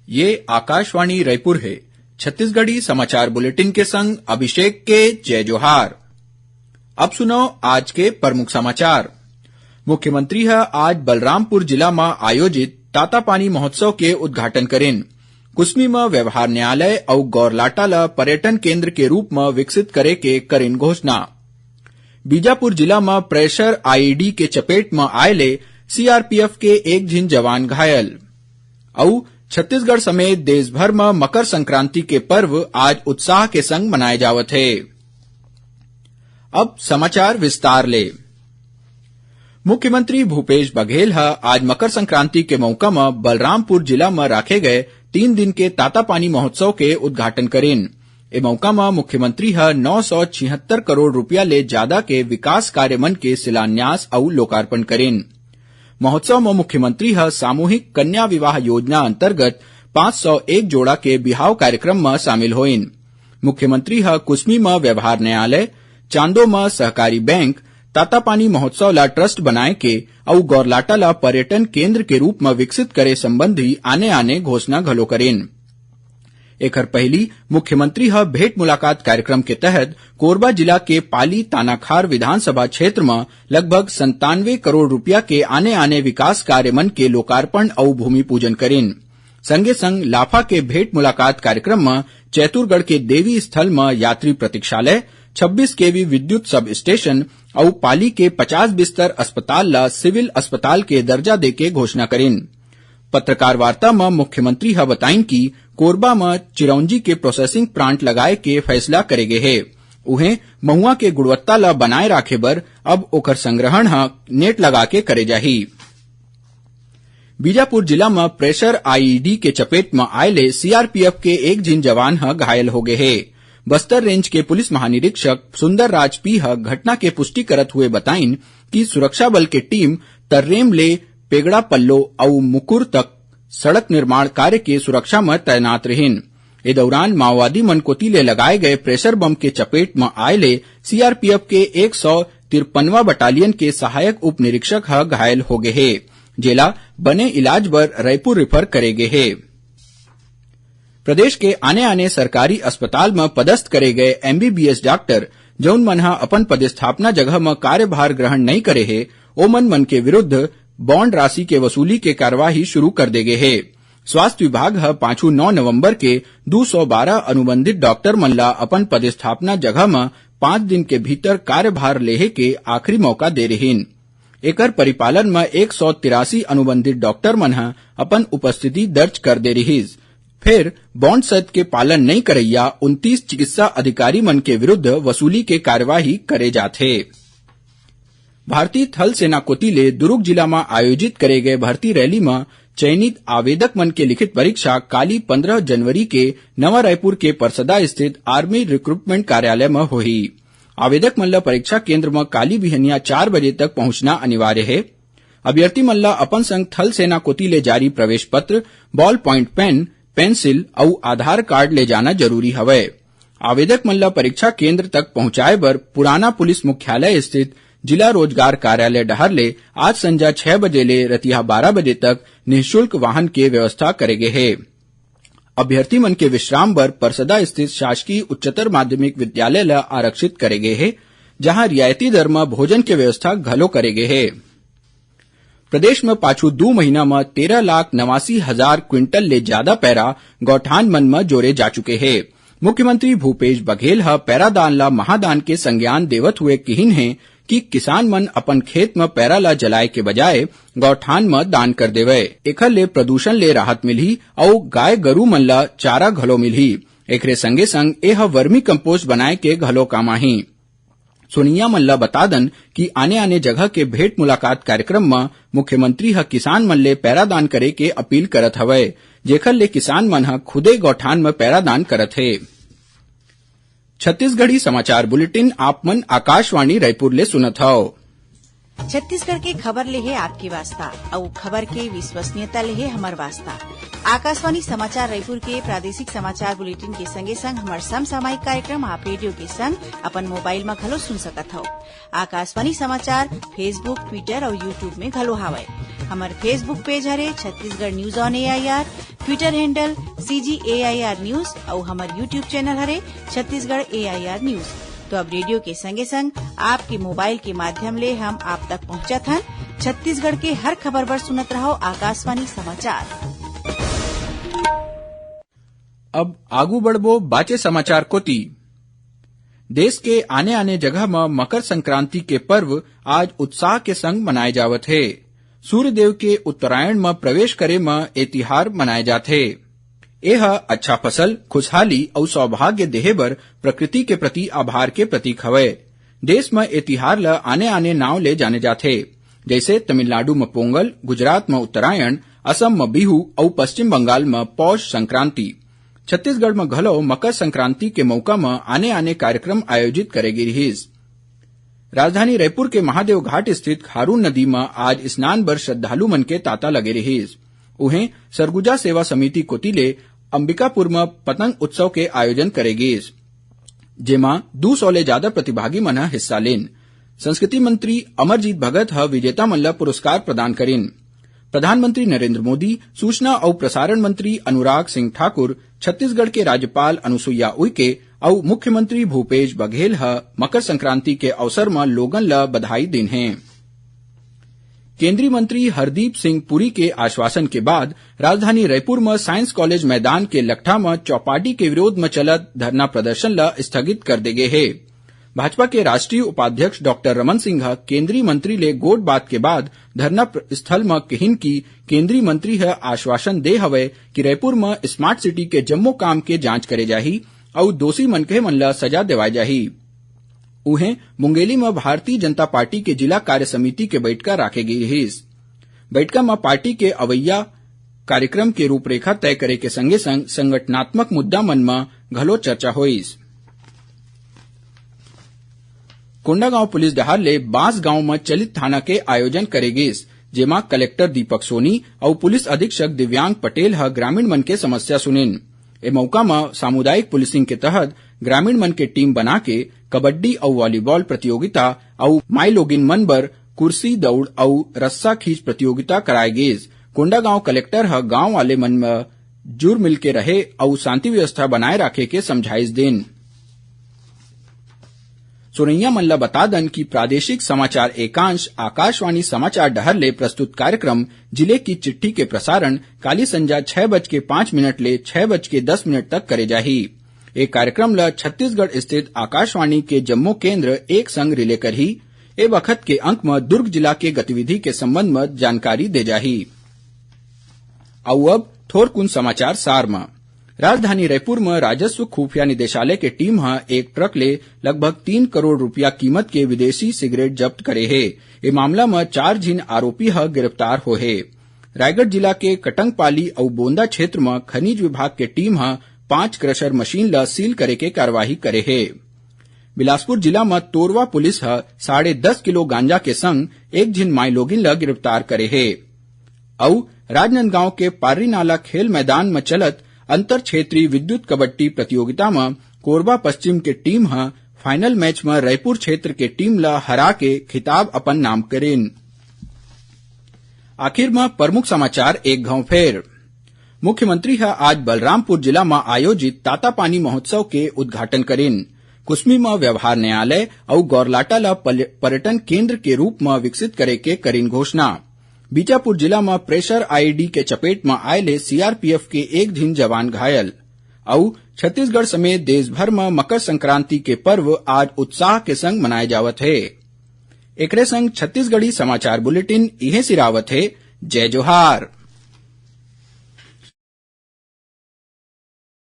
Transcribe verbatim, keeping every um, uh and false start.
ये आकाशवाणी रायपुर हे। छत्तीसगढ़ी समाचार बुलेटिन के संग अभिषेक के जय जोहार। अब सुनव आज के प्रमुख समाचार। मुख्यमंत्री ह आज बलरामपुर जिला म आयोजित तातापानी महोत्सव के उद्घाटन करिन। कुसमी म व्यवहार न्यायालय अउ गौरलाटा ल पर्यटन केंद्र के रूप म विकसित करे के करिन घोषणा। बीजापुर जिला म प्रेशर आईईडी के चपेट म आए ले सीआरपीएफ के एक झिन जवान घायल। अउ छत्तीसगढ़ समेत देश भर म मकर संक्रांति के पर्व आज उत्साह के संग मनाए जावत हे। अब समाचार विस्तार ले। मुख्यमंत्री भूपेश बघेल ह आज मकर संक्रांति के मउका म बलरामपुर जिला म राखे गए तीन दिन के तातापानी महोत्सव के उद्घाटन करिन। ए मउका म मुख्यमंत्री ह नौ सौ छिहत्तर करोड़ रुपया ले जादा के विकास कार्य मन के शिलान्यास अउ लोकार्पण करिन। महोत्सव म मुख्यमंत्री ह सामूहिक कन्या विवाह योजना अंतर्गत पाँच सौ एक जोड़ा के बिहाव कार्यक्रम म शामिल होइन। मुख्यमंत्री ह कुसमी म व्यवहार न्यायालय, चांदो म सहकारी बैंक, तातापानी महोत्सव ला ट्रस्ट बनाए के अउ गौरलाटा ला पर्यटन केंद्र के रूप म विकसित करे संबंधी आने-आने घोषणा घलो करिन। एखर पहिली मुख्यमंत्री ह भेंट मुलाकात कार्यक्रम के तहत कोरबा जिला के पाली तानाखार विधानसभा क्षेत्र म लगभग संतानवे करोड़ रुपया के आने-आने विकास कार्य मन के लोकार्पण अउ भूमि पूजन करिन। संगे संग लाफा के भेंट मुलाकात कार्यक्रम म चैतुरगढ़ के देवी स्थल म यात्री प्रतीक्षालय, छब्बीस केवी विद्युत सब स्टेशन अउ पाली के पचास बिस्तर अस्पताल ल सिविल अस्पताल के दर्जा देके घोषणा करिन। पत्रकार वार्ता म मुख्यमंत्री ह बताइन कि कोरबा म चिरौंजी के प्रोसेसिंग प्लांट लगाए के फैसला करे गे हे। उहें, महुआ के गुणवत्ता ल बनाए राखे बर अब ओकर संग्रहण ह नेट लगा के करे जाही। बीजापुर जिला म प्रेशर आईईडी के चपेट म आए ले सीआरपीएफ के एक झिन जवान ह घायल हो गे हे। बस्तर रेंज के पुलिस महानिरीक्षक सुंदर राज पी ह घटना के पुष्टि करत हुए बताइन कि सुरक्षा बल के टीम तर्रेम ले पेगड़ा पल्लो अउ मुकुर तक सड़क निर्माण कार्य के सुरक्षा म तैनात रिहिन। ए दौरान माओवादी मन कोति ले लगाए गए प्रेशर बम के चपेट म आए ले सीआरपीएफ के एक सौ तिरपनवा बटालियन के सहायक उप निरीक्षक ह घायल हो गे हे, जेला बने इलाज बर रायपुर रिफर करे गे हे। प्रदेश के आने-आने सरकारी अस्पताल म पदस्थ करे गए एमबीबीएस डॉक्टर, जउन मन ह अपन पदस्थापना जगह म कार्यभार ग्रहण नइ करे हे, ओमन मन के विरुद्ध बॉन्ड राशि के वसूली के कार्यवाही शुरू कर दे गे हे। स्वास्थ्य विभाग ह पाछू नौ नवंबर के दू सौ बारह अनुबंधित डॉक्टर मन ला अपन पदस्थापना जगह म पाँच दिन के भीतर कार्यभार लेहे के आखिरी मौका दे रिहिन। एकर परिपालन म एक सौ तिरासी अनुबंधित डॉक्टर मन ह अपन उपस्थिति दर्ज कर दे रिहिस। फेर बॉन्ड शर्त के पालन नइ करइया उनतीस चिकित्सा अधिकारी मन के विरुद्ध वसूली के कार्यवाही करे जाथे। भारतीय थल सेना कोति ले दुरूग जिला म आयोजित करे गए भर्ती रैली म चयनित आवेदक मन के लिखित परीक्षा काली पंद्रह जनवरी के नवा रायपुर के परसदा स्थित आर्मी रिक्रूटमेंट कार्यालय म होही। आवेदक मन ल परीक्षा केंद्र म काली बिहनिया चार बजे तक पहुंचना अनिवार्य हे। अभ्यर्थी मन ल अपन संग थल सेना कोति ले जारी प्रवेश पत्र, बॉल पॉइंट पेन, पेंसिल अउ आधार कार्ड ले जाना जरूरी हवय। आवेदक मन ल परीक्षा केंद्र तक पहुंचाए बर पुराना पुलिस मुख्यालय स्थित जिला रोजगार कार्यालय डहार ले आज संझा छह बजे ले रतिहा बारह बजे तक निःशुल्क वाहन के व्यवस्था करे गे हे। अभ्यर्थी मन के विश्राम बर परसदा स्थित शासकीय उच्चतर माध्यमिक विद्यालय ल आरक्षित करे गे हे, जहां रियायती दर म भोजन के व्यवस्था घलो करे गे हे। प्रदेश म पाछू दू महीना म तेरह लाख नवासी हजार क्विंटल ले जादा पैरा गौठान मन म जोरे जा चुके हे। मुख्यमंत्री भूपेश बघेल ह पैरादान ला महादान के संज्ञान देवत हुए किहिन हे कि किसान मन अपन खेत म पैरा ला जलाए के बजाय गौठान म दान कर देवय। एखर ले प्रदूषण ले राहत मिलही अउ गाय गरू मन ला चारा घलो मिलही। एकरे संगे संग ए ह वर्मी कंपोस्ट बनाए के घलो काम आही। सुनइया मन ल बता दन कि आने-आने जगह के भेंट मुलाकात कार्यक्रम म मुख्यमंत्री ह किसान मन ले पैरादान करे के अपील करत हवय, जेखर ले किसान मन ह खुदे गौठान म पैरादान करत हे। छत्तीसगढ़ी समाचार बुलेटिन आप मन आकाशवाणी रायपुर ले सुनत हव। छत्तीसगढ़ के खबर ले हे आपके वास्ता, अउ खबर के विश्वसनीयता ले हे हमर वास्ता। आकाशवाणी समाचार रायपुर के प्रादेशिक समाचार बुलेटिन के संगे संग हमर समसामयिक कार्यक्रम आप रेडियो के संग अपन मोबाइल म घलो सुन सकत हव। आकाशवाणी समाचार Facebook, Twitter अउ YouTube में घलो हावय। हमर Facebook page हरे Chhattisgarh news on A I R, Twitter handle C G A I R news अउ हमर YouTube channel हरे Chhattisgarh A I R news। तो अब रेडियो के संगे संग आपके मोबाइल के माध्यम ले हम आप तक पहुंचत हन। छत्तीसगढ़ के हर खबर बर सुनत रहव आकाशवाणी समाचार। अब आगू बढ़बो बाचे समाचार कोति। देश के आने-आने जगह म मकर संक्रांति के पर्व आज उत्साह के संग मनाए जावत हे। सूर्यदेव के उत्तरायण म प्रवेश करे म ए तिहार मनाए जाथे। ए ह अच्छा फसल, खुशहाली अउ सौभाग्य देहे बर प्रकृति के प्रति आभार के प्रतीक हवय। देश म ए तिहार ल आने-आने नांव ले जाने जाथे, जइसे तमिलनाडु म पोंगल, गुजरात म उत्तरायण, असम म बिहू अउ पश्चिम बंगाल म पौष संक्रांति। छत्तीसगढ़ म घलो मकर संक्रांति के मउका म आने-आने कार्यक्रम आयोजित करे गे रिहिस। राजधानी रायपुर के महादेव घाट स्थित खारून नदी म आज स्नान बर श्रद्धालु मन के तांता लगे रिहिस। उहें, सरगुजा सेवा समिति कोति ले अंबिकापुर म पतंग उत्सव के आयोजन करे गिस, जेमा दू सौ ले जादा प्रतिभागी मन ह हिस्सा लेन। संस्कृति मंत्री अमरजीत भगत ह विजेता मन ल पुरस्कार प्रदान करिन। प्रधानमंत्री नरेंद्र मोदी, सूचना अउ प्रसारण मंत्री अनुराग सिंह ठाकुर, छत्तीसगढ़ के राज्यपाल अनुसुईया उइके अउ मुख्यमंत्री भूपेश बघेल ह मकर संक्रांति के अवसर म लोगन ल बधाई दीन हे। केंद्रीय मंत्री हरदीप सिंह पुरी के आश्वासन के बाद राजधानी रायपुर म साइंस कॉलेज मैदान के लकठा म चौपाटी के विरोध म चलत धरना प्रदर्शन ल स्थगित कर दे गे हे। भाजपा के राष्ट्रीय उपाध्यक्ष डॉक्टर रमन सिंह ह केंद्रीय मंत्री ले गोठ बात के बाद धरना प्र-, स्थल म कहिन कि केंद्रीय मंत्री ह आश्वासन दे हवय कि रायपुर म स्मार्ट सिटी के जम्मो काम के जांच करे जाही अउ दोषी मनखे मन ल सजा देवाय जाही। उहें, मुंगेली म भारतीय जनता पार्टी के जिला कार्य समिति के बइठका राखे गे रिहिस। बइठका म पार्टी के अवइया कार्यक्रम के रूपरेखा तय करे के संगे-संग संगठनात्मक मुद्दा मन म घलो चर्चा होइस। कोंडागांव पुलिस डहार ले बांसगांव म चलित थाना के आयोजन करे गिस, जेमा कलेक्टर दीपक सोनी अउ पुलिस अधीक्षक दिव्यांग पटेल ह ग्रामीण मन के समस्या सुनिन। ए मउका म सामुदायिक पुलिसिंग के तहत ग्रामीण मन के टीम बना के कबड्डी अउ वॉलीबॉल प्रतियोगिता अउ माईलोगिन मन बर कुर्सी दउड़ अउ रस्सा खींच प्रतियोगिता कराए गिस। कोंडागांव कलेक्टर ह गांव वाले मन म जुर मिल के रहे अउ शांति व्यवस्था बनाए राखे के समझाइश दिन। सुनइया मन ल बता दन कि प्रादेशिक समाचार एकांश आकाशवाणी समाचार डहर ले प्रस्तुत कार्यक्रम जिले की चिट्ठी के प्रसारण काली संझा छह बज के पाँच मिनट ले छह बज के दस मिनट तक करे जाही। ए कार्यक्रम ल छत्तीसगढ़ स्थित आकाशवाणी के जम्मो केंद्र एक संग रिले करही। ए बखत के अंक म दुर्ग जिला के गतिविधि के संबंध म जानकारी दे जाही। अउ अब थोरकुन समाचार सार म। राजधानी रायपुर म राजस्व खुफिया निदेशालय के टीम ह एक ट्रक ले लगभग तीन करोड़ रुपया कीमत के विदेशी सिगरेट जब्त करे हे। ए मामला म चार झिन आरोपी ह गिरफ्तार होए हे। रायगढ़ जिला के कटंगपाली अउ बोंदा क्षेत्र म खनिज विभाग के टीम ह पांच क्रशर मशीन ल सील करे के कार्रवाई करे हे। बिलासपुर जिला म तोरवा पुलिस ह साढ़े दस किलो गांजा के संग एक झिन माईलोगिन ल गिरफ्तार करे हे। अउ राजनांदगांव के पार्रीनाला खेल मैदान म चलत अंतर क्षेत्रीय विद्युत कबड्डी प्रतियोगिता म कोरबा पश्चिम के टीम ह फाइनल मैच म रायपुर क्षेत्र के टीम ल हरा के खिताब अपन नाम करिन। आखिर म प्रमुख समाचार एक घांव फेर। मुख्यमंत्री ह आज बलरामपुर जिला म आयोजित तातापानी महोत्सव के उद्घाटन करिन। कुसमी म व्यवहार न्यायालय अउ गौरलाटा ल पल-, पर्यटन केंद्र के रूप म विकसित करे के करिन घोषणा। बीजापुर जिला म प्रेशर आईईडी के चपेट म आए ले सीआरपीएफ के एक झिन जवान घायल। अउ छत्तीसगढ़ समेत देश भर म मकर संक्रांति के पर्व आज उत्साह के संग मनाए जावत हे। एकरे संग छत्तीसगढ़ी समाचार बुलेटिन इहें सिरावत हे। जय जोहार।